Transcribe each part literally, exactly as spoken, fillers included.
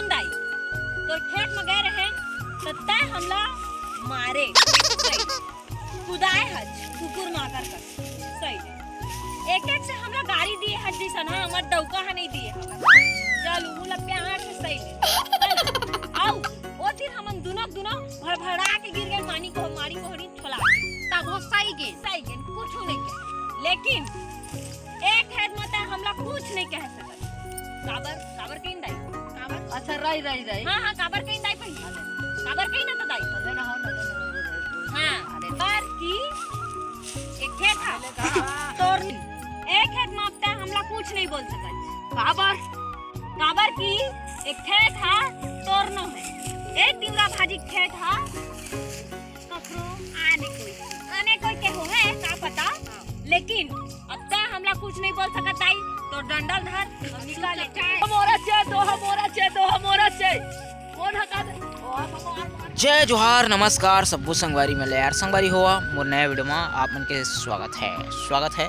दाई, तोर खेत में गए रहे, त तैं हमला मारे, सही। कुदाए हच, कुकुर माकर कर, सही। एक एक से हमला गारी दिए हच, जैसन, हाँ, हमर डौका ह नहीं दिए हच। चल, उहू ला प्यार से सही ले। चल, आउ, ओ दिन हमन दुनो, दुनो भड़भड़ा के गिर गए, मानी को, मारी कोहड़ी छोला। तब वो सही गेन। सही गेन, कुछ नहीं गेन। लेकिन एक खेत में तैं हमला कुछ नहीं कह सकत। काबर, काबर कहिन दाई? काबर? अच्छा, राई, राई, राई। हाँ, हाँ, काबर कहिन दाई पहले? काबर कहिन ना तो दाई? अरे ना हो, ना, ना, ना, ना, ना। हाँ, अरे। पर की एक खेत हा। अरे ना। तोर एक खेत में अब तैं हमला कुछ नहीं बोल सकत। काबर? काबर की एक खेत हा तोर नो है। एक तिवरा भाजी खेत हा ककरो आने कोई, आने कोई के हो है, का पता? लेकिन अब तैं हमला कुछ नहीं बोल सकत दाई, तो डंडल धर और निकाल ले। मोरा चे, दोहा मोरा चे, दोहा मोरा चे। कौन हका दे? जय जोहार, नमस्कार सब्बो संगवारी मन ला। यार संगवारी हो, मोर नया वीडियो में आप मन के स्वागत है, स्वागत है।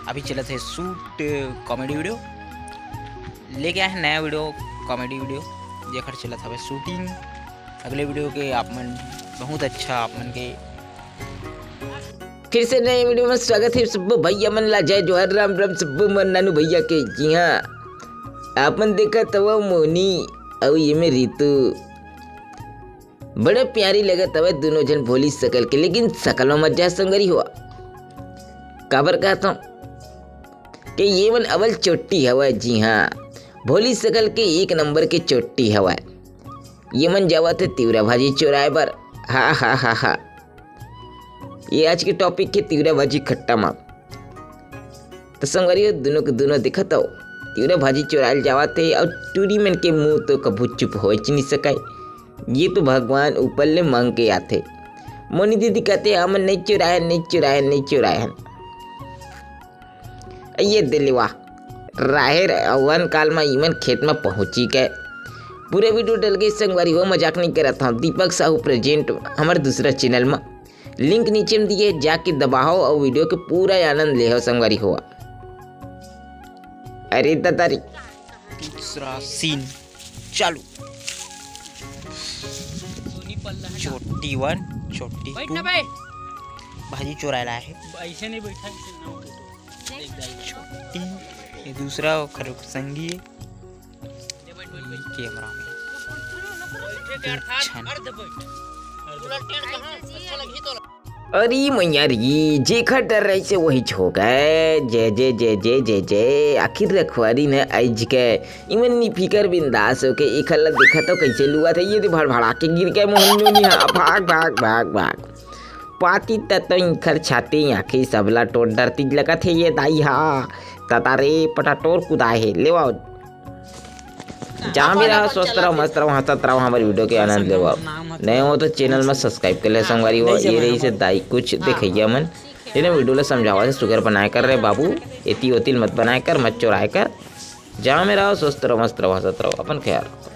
अभी चलत है शूट कॉमेडी वीडियो, लेके आए हैं नया वीडियो, कॉमेडी वीडियो, जेकर चलत हवे शूटिंग। अगले वीडियो के आप मन बहुत अच्छा आप मन के फिर से नए वीडियो में स्वागत है सब्बो भैया मन ला। जय जोहार, राम राम सब्बो मन नानू भैया के। जी हाँ, आप मन देखत हवव मोनी अउ ये में रितु, बड़े प्यारी लगत हवे दोनों झन भोली सकल के, लेकिन सकल में मत जा संगरी हो। काबर कहत हूँ कि ये मन अवल चोट्टी हवय। जी हाँ, भोली सकल के एक नंबर के चोट्टी हवय। ये मन जावत हे तिवरा भाजी चोराए बर। हा हा हा हा। ये आज के टॉपिक के तिवरा भाजी खट्टा मार। तो संगवारी हो, दोनों के दोनों दिखत हो, तिवरा भाजी चोराइल जावत हे अउ टूरी मन के मुंह तो कभू चुप होच नहीं सकाय। ये तो भगवान ऊपर ले मांग के आथे। मोनी दीदी कहते, "हमन नहीं चुराए, नहीं चुराए, नहीं चुराए हन।" ये दे ले वाह, राहेर अवन काल में इमन खेत में पहुंची गए। पूरे वीडियो डल गई संगवारी हो, मजाक नहीं करत हूँ। दीपक साहू प्रेजेंट हमर दूसरा चैनल में, लिंक नीचे में दिए, जाके दबाओ और वीडियो के पूरा आनंद ले हो संगवारी हो। अरे दादा रे, दूसरा सीन चालू। चोट्टी वन, चोट्टी बैठ टू। ना बे। भाजी चोराए ला है। ऐसे नहीं बैठा, ऐसे ना उठे तो। देख, देख। चोट्टी, ये दूसरा ओकर संगी है। ये कैमरा में। बैठे के अर्थात छन। अर्ध बैठ। पूरा टेढ़ कहाँ? अच्छा लगी तो। अरे मैया री, जेखर डर रहिसे वहीच हो गए। जय जय जय जय जय जय। आखिर रखवारी न आइज के। इमन निफिकर बिंदास होके एखर ला देखत हो कइसे लुवत हे। ये दे भड़भड़ा के गिर गए मोहन नोनी हा। भाग भाग भाग भाग। पाती त तो इंखर छाती आँखी सबला टोट डरतीच लगत हे ये दाई हा। तता रे पटाटोर कुदाए हे। लेवा जहाँ भी रहो, स्वस्थ रहो, मस्त रहो, हंसत रहो, हमारी वीडियो के आनंद लेवा। नए हो तो चैनल में सब्सक्राइब कर ले संगवारी हो। ये रहिसे दाई कुछ देखइया मन, जेने वीडियो ला समझावा से सुगर बनाए कर रे बाबू, एती ओती मत बनाए कर, मत चोराए कर। जहाँ में रहो, स्वस्थ रहो, मस्त रहो, हंसत रहो, अपन ख्याल रखो।